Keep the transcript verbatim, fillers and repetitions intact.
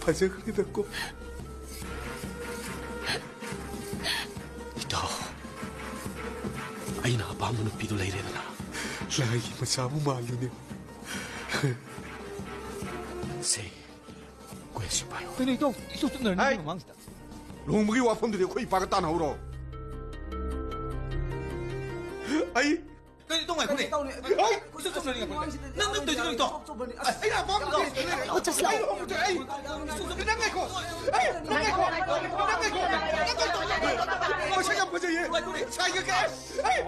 ꯐꯖꯈ꯭ꯔꯦꯗꯀꯣ꯫ ꯏꯇꯥꯎ, ꯑꯩꯅ ꯑꯄꯥꯝꯕ ꯅꯨꯄꯤꯗꯨ ꯂꯩꯔꯦꯗꯅ꯫ ꯂꯥꯏꯒꯤ ꯃꯆꯥꯕꯨ ꯃꯥꯜꯂꯤꯅꯦ꯫ ꯁꯦ, ꯀꯣꯏꯁꯨ ꯄꯥꯏꯌꯣ꯫ ꯀꯩꯅꯣ ꯏꯇꯥꯎ, ꯏꯇꯥꯎ ꯆꯠꯅꯔꯅꯤ ꯍꯥꯏ꯫ ꯃꯃꯥꯡꯁꯤꯗ꯫ ꯂꯨꯍꯣꯡꯕꯒꯤ ꯋꯥꯐꯝꯗꯨꯗꯤ ꯑꯩꯈꯣꯏ ꯏꯄꯥꯒ ꯇꯥꯟꯅꯍꯧꯔꯣ꯫ ꯑꯩ ꯀꯩꯅꯣ ꯏꯇꯥꯎ ꯉꯥꯏꯈꯣꯅꯦ꯫ ꯀꯩꯅꯣ ꯏꯇꯥꯎꯅꯦ? ꯑꯩ ꯏꯇꯥꯎ ꯆꯠꯅꯔꯅꯤ ꯉꯥꯏꯈꯣꯅꯦ꯫ ꯅꯪ, ꯅꯪ ꯇꯧꯔꯤꯁꯤ ꯀꯩꯅꯣ ꯏꯇꯥꯎ? ꯑꯁ, ꯑꯩꯅ ꯑꯄꯥꯝꯕ ꯂꯩ, ꯂꯩ, ꯂꯩ꯫ ꯂꯥꯛꯑꯣ, ꯆꯠꯁꯤ ꯂꯥꯛꯑꯣ꯫ ꯑꯩ ꯂꯨꯍꯣꯡꯕꯗꯣ ꯑꯩ, ꯅꯪ ꯉꯥꯏꯈꯣ꯫ ꯑꯩ, ꯅꯪ ꯉꯥꯏꯈꯣ꯫ ꯅꯪ ꯉꯥꯏꯈꯣ꯫ ꯅꯪ ꯉꯥꯏꯈꯣ꯫ ꯃꯁꯛ ꯌꯥꯝ ꯐꯖꯩꯌꯦ꯫ ꯁꯥꯏꯒ ꯀꯛꯑꯦ꯫ ꯑꯩ